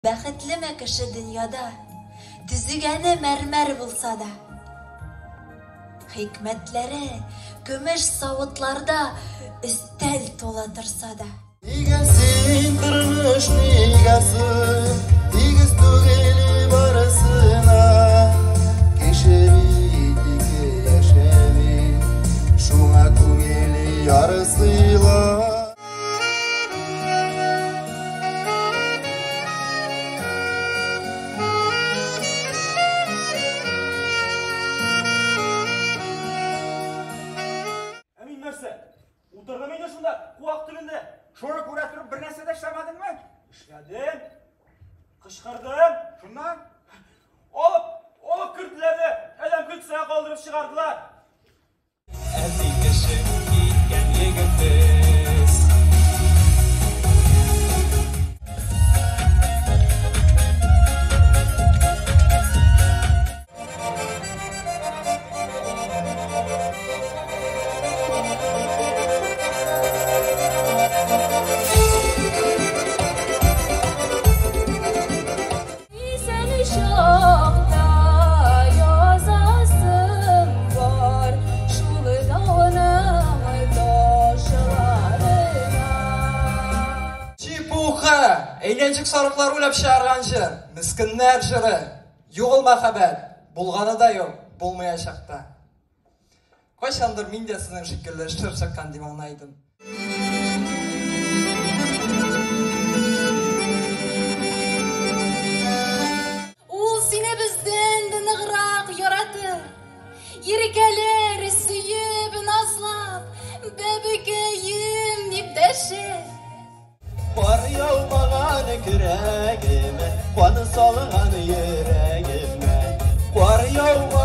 Бәхетлеме кеше дөньяда, төзегәне мәрмәр булса да? Хикмәтләре көмеш савытларда өстәл тулы торса да. Нигә син тормыш, нигә соң, тигез түгел барысына. Кеше бит ике яшәми, шуңа күңеле ярсыйла. Ә мин нәрсә? Утырдым инде шунда, куак төбендә. Шуны күрә торып бер нәрсә дә эшләмәдеңме? Эшләдем. Кычкырдым. Шуннан? Алып, алып керделәр дә, адәм көлкесенә калдырып чыгардылар. Әти кеше киткән егет без. Исән чакта язасым бар шул тауның ташларына. Чепуха! Әйләнчек сарыклар уйлап чыгарган җыр, мескеннәр җыры. Юк ул мәхәббәт, булганы да юк, булмаячак та. Кайчандыр мин дә сезнең шикелле шыр чыккан дивана идем. Ул сине бездән дә ныграк яратыр. Иркәләр, сөеп, назлап, бәбекәем дип дәшер. Кар яумаган көрәгемә, кан салган йөрәгемә. Кар яумаган